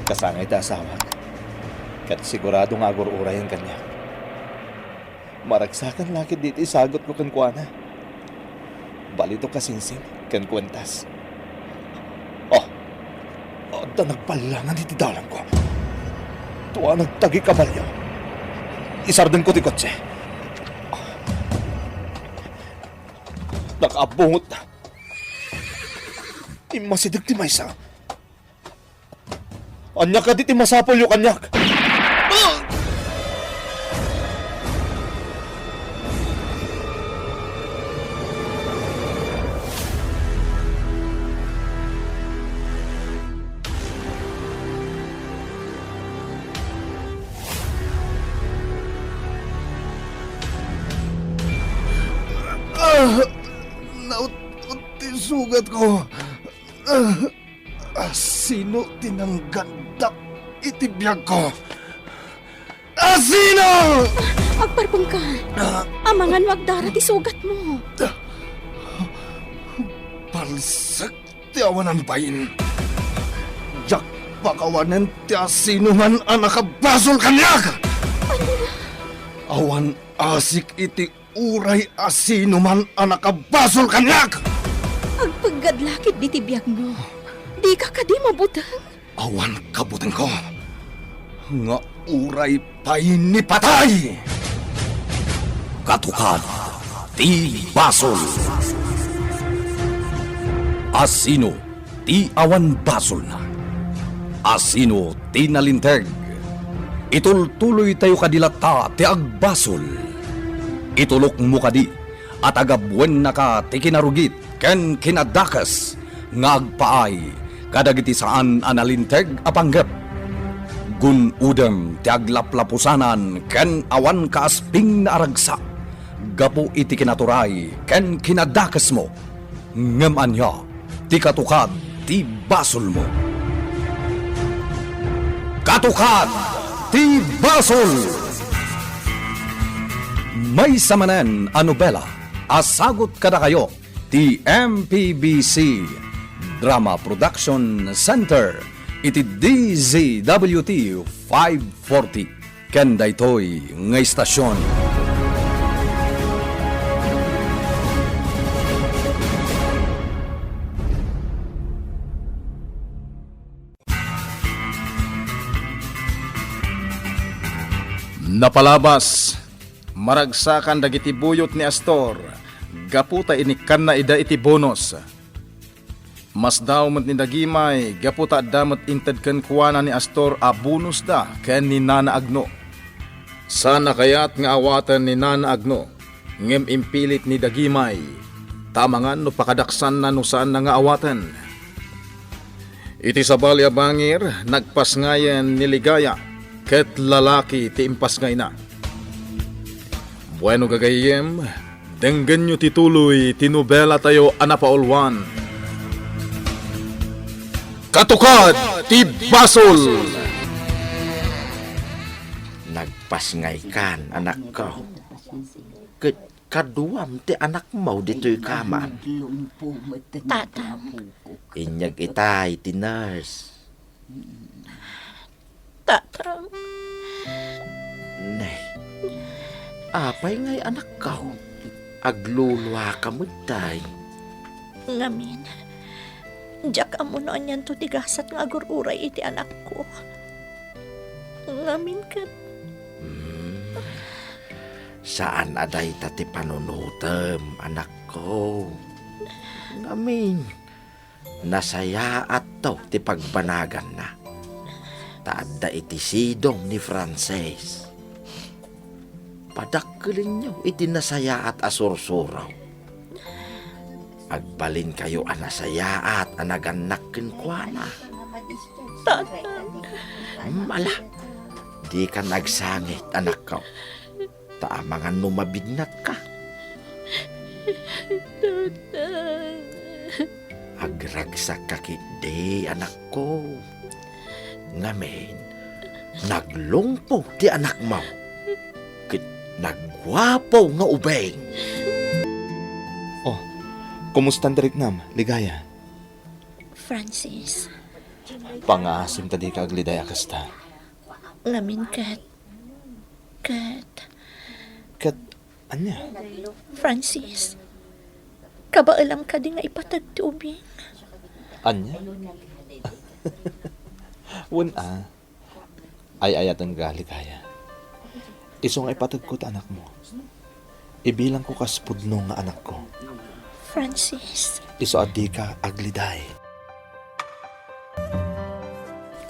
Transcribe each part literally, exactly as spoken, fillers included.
Kasangay ti asawak, ket sigurado nga agur-urayen kaniak. Maragsakan la ketdi ti isagutko kenkuana. Balitok a singsing ken kuentas. Oh, adda nagballangan iti dalangko. Tua nagtagi kabalio. Isardenko ti kotse. Nakaabungot. Immasideg ti maysa. Ania kadi ti masapulyo kaniak? Ah! Naut-ot ti sugatko. Ah! Asino ti nanggandak iti biagko? Asino? Agparpengka. Ah. Amangan no agdara ti sugatmo. Palsek ti awanan bain. Diak pakawanen ti asinoman a nakabasol kaniak. Awan asik iti uray asinoman a nakabasol kaniak! Agpeggad la ketdi ti biagmo. Dika kadi mabuteng? Awan kabutengko nga uray pay ni patay! Katukad ti basol. Asino ti awan basolna? Asino ti nalinteg? Itultuloytayo kadi latta ti agbasol. Itulokmo kadi a tagabuennaka ti kinarugit ken kinadakes nga agpaay kadagiti saan a nalinteg a panggep. Gun-odem ti aglaplapusanan ken awan kaaspingna a ragsak gapu iti kinaturay ken kinadakesmo. Ngem ania ti katukad ti basolmo? Katukad ti basol! Maysa manen a nobela a sagut kadakayo ti M P B C Drama Production Center iti D Z W T five forty. Ken daytoy nga istasion. Napalabas, maragsakan dagiti buyot ni Astor gapu ta inikkanna ida iti bonus. Masdaaw met ni Dagimay gapu ta adda met inted kenkuana ni Astor a bonusda ken ni Nana Agno. Saan a kayat nga awaten ni Nana Agno, ngem impilit ni Dagimay, ta amangan no pakadaksanna no saanna nga awaten. Iti sabali a bangir, nagpasngayen ni Ligaya, ket lalaki ti impasngayna. Bueno, gagayyem, denggenyo ti tuloy ti nobelatayo a napaulwan, Katukad ti Basol. Nagpasngaykan, anakko. Ket kaduam ti anakmo ditoy kamam. Tatang. Inyag itay ti nurse. Tatang. Nay, apay ngay, anakko? Agluluaka met, tay. Ngamin, diak ammo no anianto ti gasat nga agur-uray iti anakko. Ngamin ket... Hmm. Saan a dayta ti panunotem, anakko. Ngamin, nasayaatto ti pagbanaganna. Ta adda iti sidong ni Frances. Padakkelenyo iti nasayaat a sursuro. Agbalinkayo a nasayaat a nagannak kenkuana. Tata. Hmm, ala, dikan agsangit, anakko. Ta amangan no mabignatka. Tata. Agragsakka ketdi, anakko. Ngamin, naglungpo ti anakmo. Ket nagguapo nga ubing. Oh, kumusta ti riknam, Ligaya? Francis, Pangngaasim ta dika agliday a kasta. Ngamin ket, ket, Ket ania? Francis, kabaelam kadi nga ipateg ti ubing? Ania? Wen a. Ay-ayatenka, Ligaya. Isu nga ipategko ti anakmo. Ibilangko kas pudno nga anakko. Francis. Isu a dika agliday.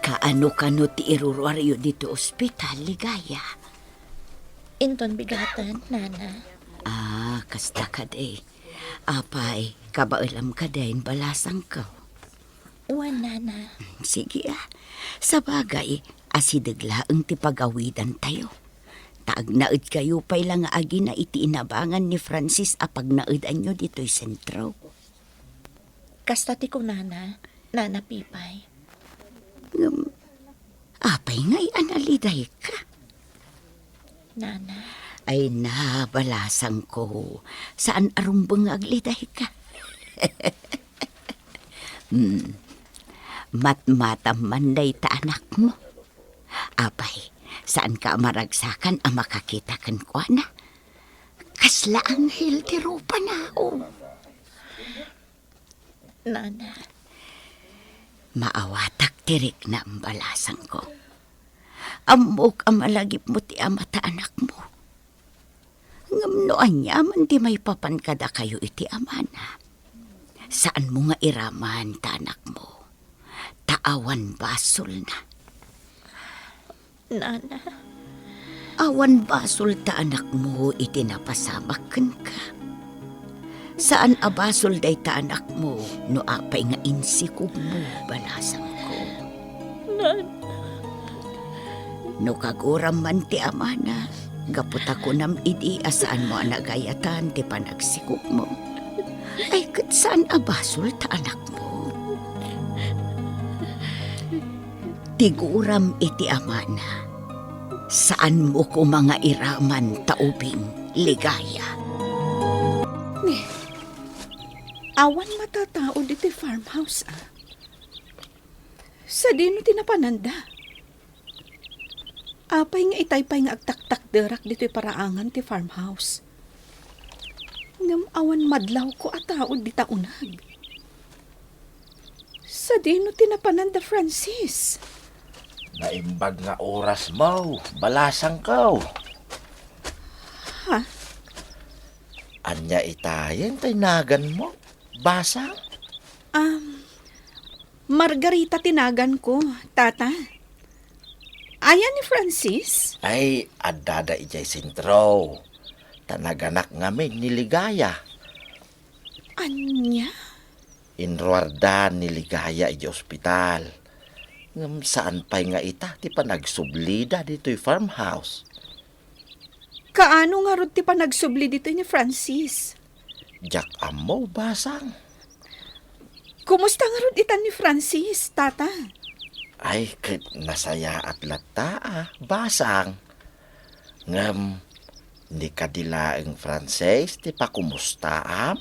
Kaano-kano ti iruruaryo ditoy ospital, Ligaya? Inton bigaten, Nana. Ah, kasta kadi. Apay, kabaelam kadi, balasangko? Wen, Nana. Sige, ah. Sabagay, asideg laeng ti pagawidantayo. Ta agnaedkayo pay la nga agina iti inabangan ni Francis a pagnaedanyo ditoy sentro. Kasta ti kunana, Nana Pipay. Ngem, apay ngay a nalidayka? Nana. Ay na, balasangko. Saan a rumbeng nga aglidayka. Hmm. Matmatam man dayta anakmo. Apay, saanka a maragsakan a makakita kenkuana? Kasla anghel ti rupana, o. Nana. Maawatak ti riknam, balasangko. Ammok a malagipmo ti ama ta anakmo. Ngem no aniaman ti maipapan kadakayo iti amana, saanmo nga iraman ta anakmo, ta awan basolna. Nana. Awan basol ta anakmo iti napasamak kenka. Saan a basol dayta anakmo no apay nga insikogmo, balasangko. Nana. No kaguram man ti amana, gapu ta kunam idi a saanmo a nagayatan ti panagsikogmo, ay ket saan a basol ta anakmo. Ti guram iti amana, saanmo koma nga iraman ta ubing, Ligaya. Ni, awan matatao ditoy farmhouse, a? Sadino ti napananda? Apay nga itay pay nga agtaktakderak ditoy paraangan ti farmhouse? Ngem awan madlawko a tao dita uneg. Sadino ti napanan da Francis? Naimbag nga orasmo, balasangko. Ha? Ania itayen tay naganmo, basang? Um, Margarita ti naganko, Tata. Aya ni Francis? Ay, addada idiay sentro. Ta naganak ngamin ni Ligaya. Ania? Inruarda ni Ligaya idiay ospital. Ngem saan pay nga ita ti panagsublida ditoy farmhouse. Kaano ngarud ti panagsubli ditoy ni Francis? Diak ammo, basang. Kumusta ngarud itan ni Francis, Tata? Ay, ket nasayaat latta, a, basang. Ngem, ni kadi laeng Francis ti pakumustaam?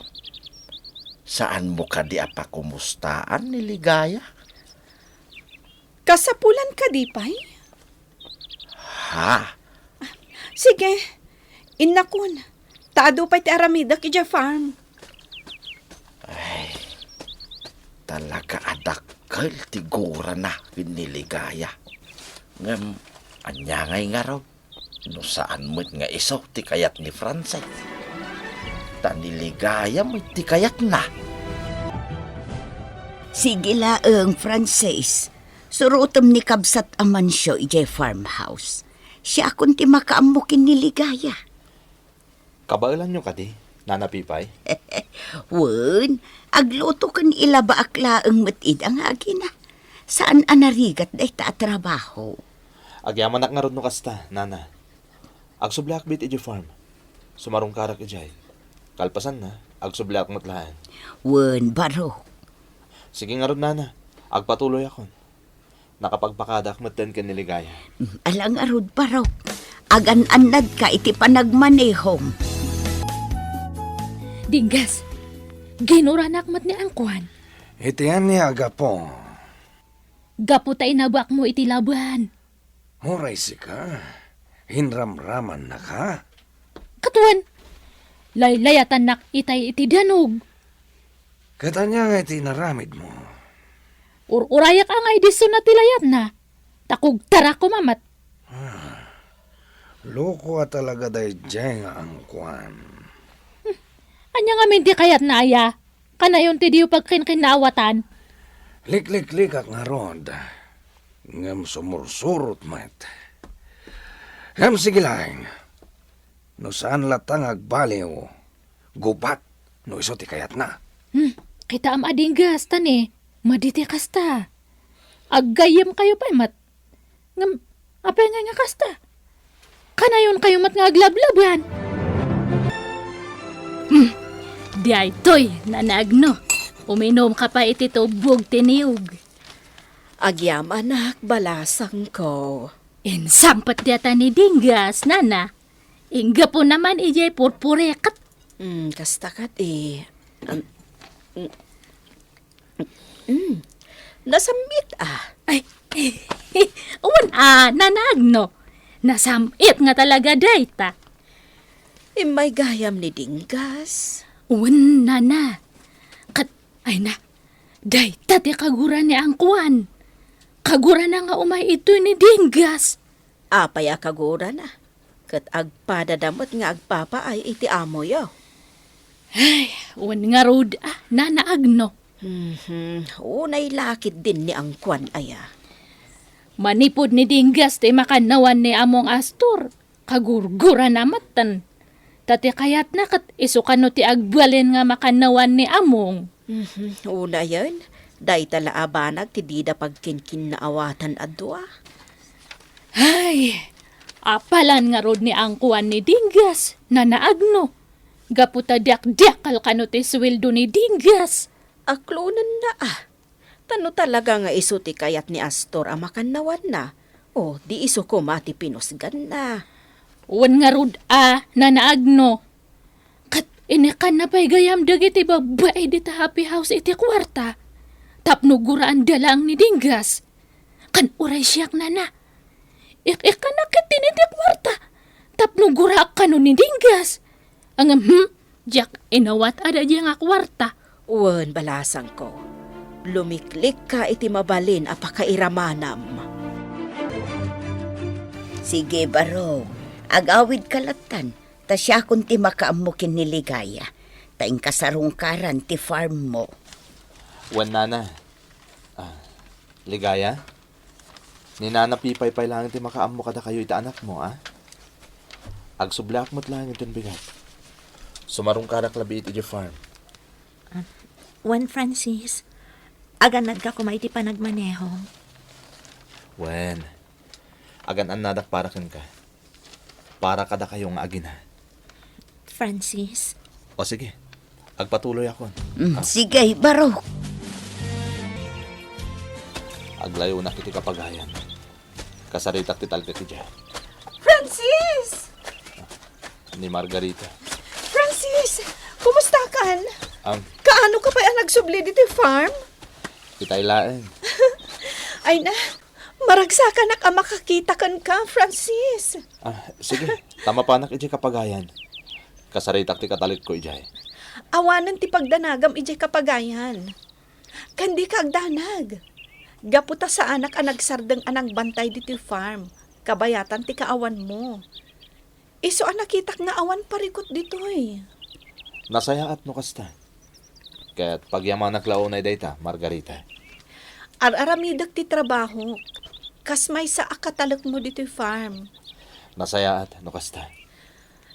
Saanmo kadi a pakumustaan ni Ligaya? Kasapulan kadi pay? Ha? Sige, innakon. Ta adu pay ti aramidek idiay farm. Ay, talaga a dakkel ti gurana ken ni Ligaya. Ngem, ania ngay ngarud? No saan met nga isu ti kayat ni Francis. Ta ni Ligaya met ti kayatna. Sige laeng, Francis. Surotem ni kabsat Amancio idiay farmhouse. Siakon ti makaammo ken ni Ligaya. Kabaelanyo kadi, Nana Pipay? Wen, agluto ken ilabaak laeng met ida nga agina. Saan a narigat dayta a trabaho. Agyamanak ngarud no kasta, Nana. Agsubliak met idiay farm. Sumarungkarak idiay. Kalpasanna, agsubliak met laeng. Wen, barok. Sige ngarud, Nana. Agpatuloyakon. Nakapagpakadaak metten ken ni Ligaya. Mm, ala ngarud, barok. Agan-annadka iti panagmanehom. Dingges, ginuranak met ni Angkuan. Iti ania, gapu? gapu ta inabakmo iti laban. Uray sika, inramramannaka? Ket wen, laylayatannak itay iti danug. Ket ania nga iti inaramidmo? Ur-urayak a nga idisso na ti layatna, ta kugtarak koma met. Ah, loko a talaga daydiay nga angkuan. Hmm, ania ngamin ti kayatna aya? Kanayon ti diyo pagkinkinnaawatan? Likliklikak ngarud, ngem sumursurot met. Ngem sige laeng, no saan latta nga agbaliw, gubat no isu ti kayatna. Hmm, kitaem a dinggas, ta ni, madi ti kasta. Aggayyemkayo pay met. Ngem, apay ngay nga kasta? Kanayonkayo met nga aglablaban. Hmm, daytoy, Nana Agno. Uminumka pay iti tubbog ti niyog. Agyamanak, balasangko. Insampet dayta ni dinggas, Nana. Inggapuna man idiay purpureket. Hmm, kasta ket, eh. Am-, mm, mm, nasammit, ah. Ay, wen, ah, Nana Agno. Nasammit nga talaga dayta. Immay gayam ni dinggas. Wen, Nana. Ket, ay na, dayta ti kagura ni angkuan. Kagurana nga umay itoy ni dinggas. Apay a kagurana? Ket agpadada met nga agpapaay iti amoyo. Ay, wen ngarud, ah, Nana Agno. Mhm, unay lakit din ni angkuan aya. Manipud ni dinggas ti makannawan ni Among Astor, kagurgurana metten. Ta ti kayatna ket isu kano ti agbalin nga makannawan ni Among. Mhm, unayen, dayta la a banag ti dida pagkinkinnaawatan a dua. Ay, apalan ngarud ni angkuan ni dinggas, Nana Agno. Gapu ta diak-diakkel kano ti sueldo ni dinggas. Aklonenna, ah. Ta no talaga nga isu ti kayat ni Astor a makannawanna, o di isu koma ti pinusganna. Wen ngarud a, Nana Agno. Ket inikkanna pay gayam dagiti babbai dita happy house iti kuarta. Tapno guraanda laeng ni dinggas. Ken uray siak, Nana. Ik-ikkannak ketdin iti kuarta. Tapno guraak kano ni dinggas. Ngem, hmm, diak inawat a daydiay nga kuarta. Wen, balasangko, lumiklikka iti mabalin a pakairamanam. Sige, barok, agawidka lattan, ta siakon ti makaammo ken ni Ligaya, ta inkasarungkaran ti farmmo. Wen, Nana. Ah, Ligaya? Ni Nana Pipay pay laeng ti makaammo kadakayo iti anakmo, a? Agsubliak met laeng inton bigat. Sumarungkarak labiit idiay farm. Ah, wen, Francis, agan-adka koma iti panagmaneho. Wen, agan-annadak para kenka. Para kadakayo nga agina. Francis? O sige, agpatuloyakon. Mm, ah, sige, barok. Aglayonak iti kapagayan. Kasaritak ti talkek idiay. Francis! Ni Margarita. Francis, kumustakan? Am. Kaano ka pay a nagsubli ditoy farm? Itay laeng. Ay na, maragsakanak a makakita kenka, Francis. Ah, sige, ta mapanak idiay kapagayan. Kasaritak ti katalekko idiay. Awanen ti pagdanagam idiay kapagayan. Ken dika agdanag. Gapu ta saanak a nagsardeng a nangbantay ditoy farm, kabayatan ti kaawanmo. Isu a nakitak nga awan parikut ditoy. Nasayaat no kasta. Ket pagyamanak la unay dayta, Margarita. Ar-aramidek ti trabahok. Kas maysa a katalekmo ditoy farm. Nasayaat no kasta.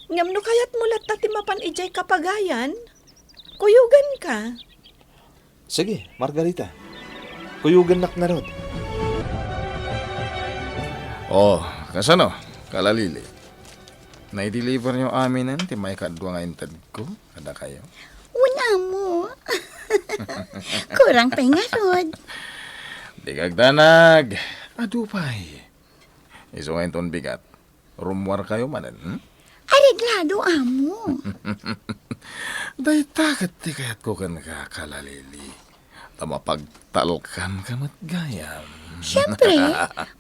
Ngem no kayatmo latta ti mapan idiay kapagayan, kuyoganka. Sige, Margarita. Kuyogannak ngarud. Oh, kasano, Kalalili? Naideliveryo aminen ti maikadua nga intedko kadakayo? Wen, amo. Kurang pay ngarud. Dika agdanag. Adu pay. Isu nga inton bigat. Rummuarkayo manen, hmm? Areglado, amo. Dayta ket ti kayatko kenka, Kalalili. Ta mapagtalkam ka met gayam. Siempre,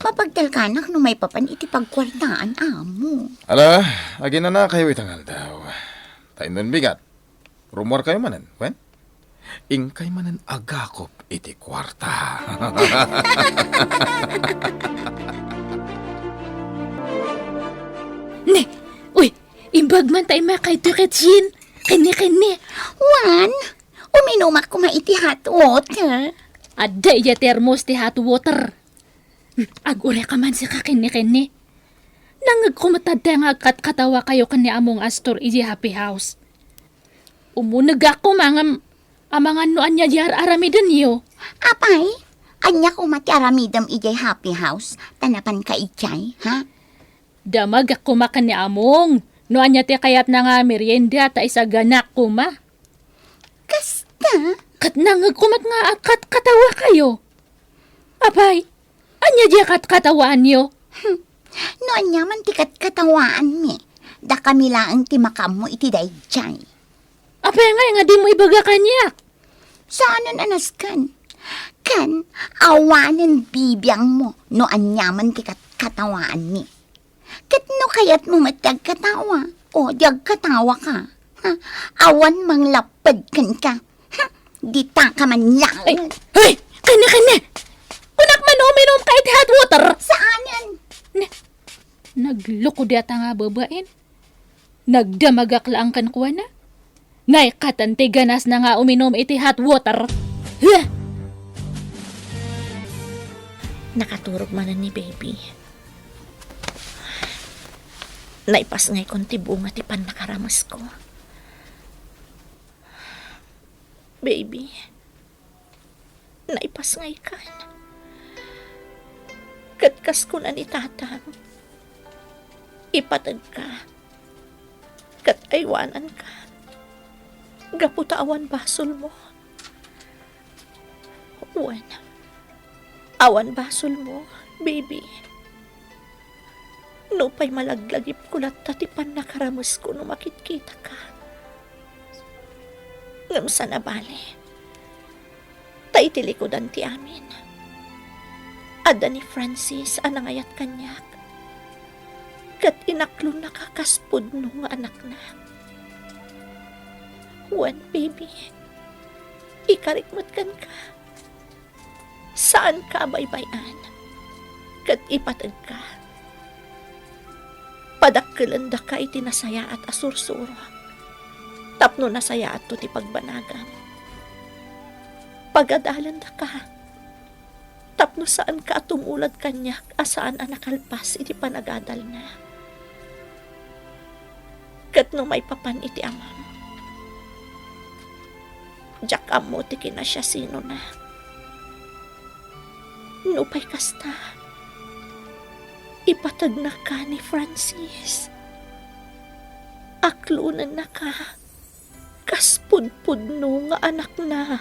mapagtalkanak no maipapan iti pagkuartaan, amo. Ala, aginanakayo ita nga aldaw. Ta inton bigat, rumuarkayo manen, wen? Inkay manen agakop iti kuarta. Ne, uy, imbag man ta immakayto ket Jean. Kenne, kenne. Wen, uminumak koma iti hot water. Adda idiay termos ti hot water. Hmm, ag-uray ka man sika kenne, kenne. Nangngegko met adda nga agkatkatawakayo ken ni Among Astor idiay Happy House. Umunegak koma ngem amangan no ania di ar-aramidenyo. Apay, ania koma ti aramidem idiay Happy House? Ta napanka idiay, ha? Damagak koma ken ni Among no ania ti kayatna nga merienda ta isaganak koma. Kasta? Ket nangngegko met nga agkatkatawakayo. Apay, ania diay katkatawaanyo? Hmm. No ania man ti katkatawaanmi, dakami laeng ti makaammo iti daydiay. Apay ngay nga dimo ibaga kaniak? Saanen a nasken. Ken, awanen bibiangmo no ania man ti katkatawaanmi. Ket no kayatmo met ti agkatawa, o di agkatawaka. Ha? Awan manglapped kenka. Ha? Ditaka man laeng. Ay, hoy! Kenne, kenne! Kunak man uminumka iti hot water! Saanen? Ne, nagloko dayta nga babaen. Nagdamagak laeng kenkuana. Naikatan ti ganasna nga uminum iti hot water. Huh! Nakaturog manen ni baby. Naipasngaykon ti bunga ti pannakaramesko. Baby, naipasngaykan. Ket kas kuna ni tatang, ipategka ket aywananka gapu ta awan basolmo. Wen, awan basolmo, baby. Nupay malaglagipko latta ti pannakaramesko no makitkitaka. Ngem saan a bale, ta iti likudan ti amin, adda ni Francis a nangayat kaniak, ket inaklonnaka kas pudno nga anakna. Wen, baby, ikarik met kenka. Saanka a baybay-an, ket ipategka. Padakkelendaka iti nasayaat a sursuro tapno nasayaatto ti pagbanagam. Pagadalendaka tapno saanka a tumulad kaniak a saan a nakalpas iti panagadalna. Ket no maipapan iti amam, diak ammo ti kinasiasinona. Nupay kasta, ipategnaka ni Francis. Aklonennaka kas pudpudno nga anakna.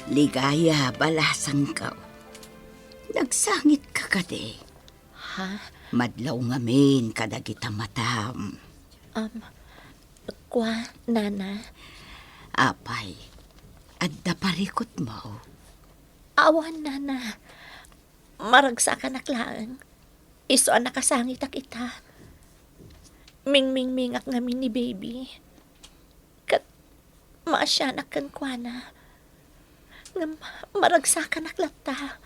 Ligaya, balasangko. Nagsangitka kadi? Ha? Madlaw ngamin kadagita matam. Um, kua, Nana. Apay, adda parikutmo? Awan, Nana. Maragsakanak laeng. Isu a nakasangitak ita. Mingmingmingak ngamin ni baby. Ket maasianak kenkuana. Ngem maragsakanak latta.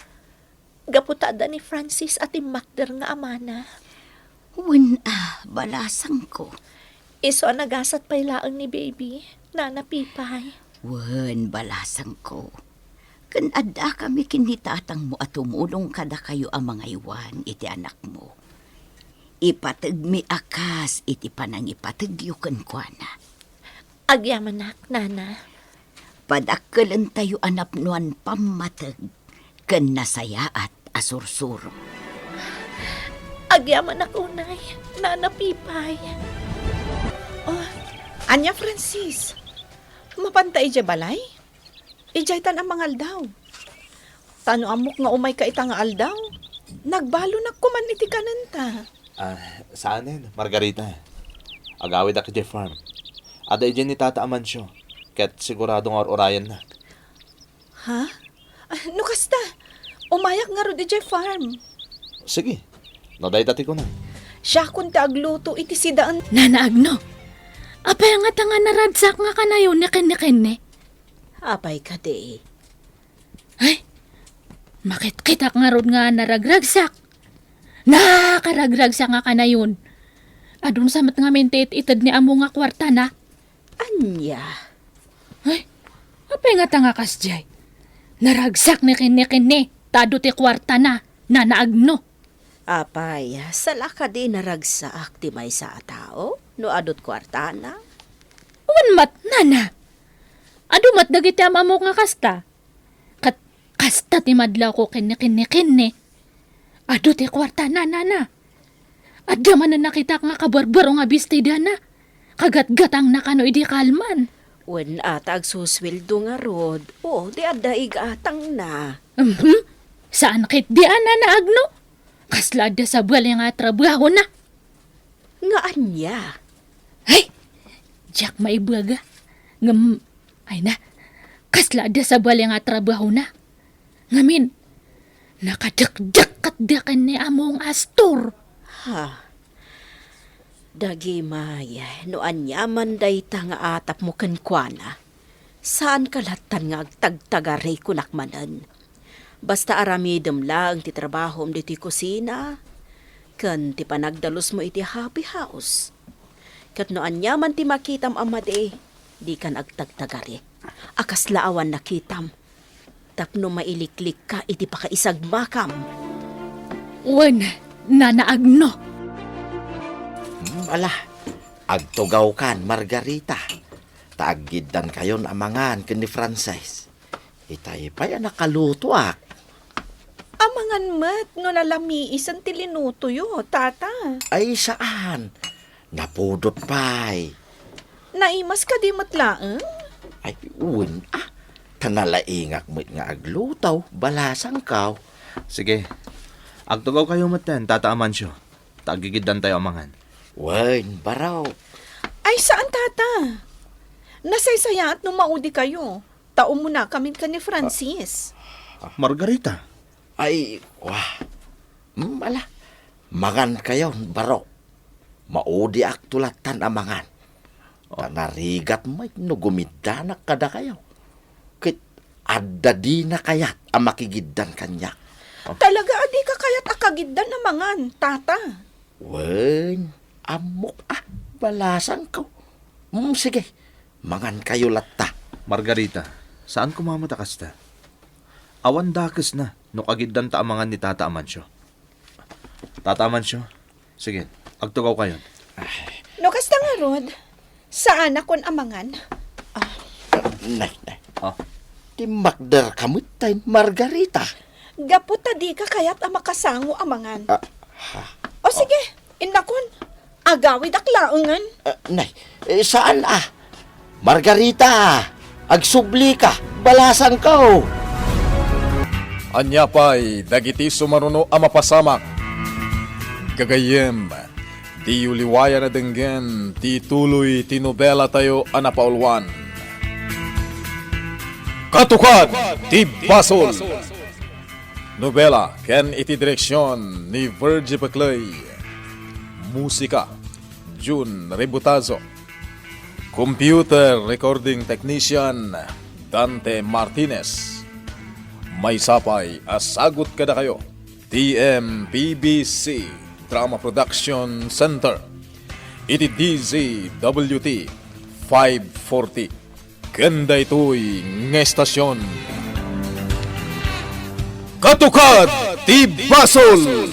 Gapu ta adda ni Francis a timmakder nga amana. Wen a, balasangko. Isu a nagasat pay laeng ni baby, Nana Pipay. Wen, balasangko. Ken addakami ken ni tatangmo a tumulong kadakayo a mangaywan iti anakmo. Ipategmi a kas iti panangipategyo kenkuana. Agyamanak, Nana. Padakkelentayo a napnoan pammateg ken nasayaat a sursuro. Agyamanak unay, Nana Pipay. Oh, ania, Francis? Mapanta idiay balay? Idiaytan a mangaldaw. Ta no ammok nga umayka ita nga aldaw, nagbalonak koman iti kanenta. Ah, saanen, Margarita. Agawidak idiay farm. Adda idiay ni Tata a mansio. ket sigurado nga ur-urayennak. Ha? Ah, no kasta, umayak ngarud idiay farm. Sige, no dayta ti kunam. Siakon ti agluto iti sidaen. Nana Agno, apay ngata nga naragsak nga kanayon ni Kenni Kenni? Apay kadi? Ay, makitkitak ngarud nga naragragsak. Nakaragragsak nga kanayon. Adun sa met ngamin ti it-ited ni amo nga kuartana. Ania? Ay, apay ngata nga kasdiay? Naragsak ni Kenni Kenni, ta adu ti kuartana, Nana Agno. Apay, sala kadi naragsak ti maysa a tao no adu ti kuartana? Wen met, Nana. Adu met dagiti am-ammok nga kasta. Ket kasta ti madlawko ken ni Kenni Kenni. Adu ti kuartana, Nana. Adda manen nakitak nga kaburburo nga bestidana. Kagatgatangna kano idi kalman. Wen a ta agsusueldo ngarud. O, di adda igatangna. Mhm. Saan ketdi a, Nana Agno? Kasla adda sabali nga trabahona. Nga ania? Ay! Diak maibaga. Ngem, ay na, kasla adda sabali nga trabahona. Ngamin, nakadekdek ketdi ken ni Among Astor. Ha? Dagimay, no aniaman dayta nga atapmo kenkuana, saanka lattan nga agtagtagari kunak manen. Basta aramidem laeng ti trabahom ditoy kusina, ken ti panagdalusmo iti happy house. Ket no aniaman ti makitam a madi, dikan agtagtagari. A kasla awan nakitam, tapno mailiklikka iti pakaisagmakam. Wen, Nana Agno. Hmm, ala, agtugawkan, Margarita, ta aggiddankayon a mangan ken ni Frances. Itay pay a nakalutoak. Amangan met no nalamiisen ti linutoyo, Tata. Ay, saan. Napudot pay. Naimas kadi met laeng? Ay, wen, ah. Ta nalaingak met nga agluto, balasangko. Sige. Agtugawkayo metten, Tata Amancio. Ta aggigiddantayo a mangan. Wen, barok. Ay, saan, Tata. Nasaysayaat no maudikayo. Ta umunakamin ken ni Francis. Ah. Margarita. Ay, wah. Hmm, ala. Mangankayon, barok. Maudiakto lattan a mangan. Ta narigat met no gumiddanak kadakayo. Ket adda dina kayat a makigiddan kaniak. Talaga a dika kayat a kagiddan a mangan, Tata? Wen, ammok a, balasangko. Mm, sige, mangankayo latta. Margarita, saan koma met a kasta. Awan dakesna no kagiddanta a mangan ni Tata Amancio. Tata Amancio, sige, agtugawkayon. No kasta ngarud, saanakon a mangan. Ah. Nay, nay. Ah. Timmakderka met tay, Margarita. Gapu ta dika kayat a makasango a mangan. Ah, ha. O sige, innakon. Agawidak laengen. Ah, nay, eh, saan a? Margarita, agsublika, balasangko. Ania pay dagiti sumaruno a mapasamak? Gagayyem, diyo liwayan a denggen ti tuloy ti nobelatayo a napauluan. Katukad ti Basol! Nobela ken iti direksion ni Virgie Peclay. Musika, Jun Rebutazo. Computer recording technician, Dante Martinez. Maysa pay a sagut kadakayo, T M P B C Drama Production Center, iti D Z W T five forty. Ken daytoy nga estasion, Katukad ti Basol!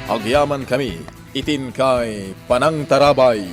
Agyamankami iti inkay panangtarabay.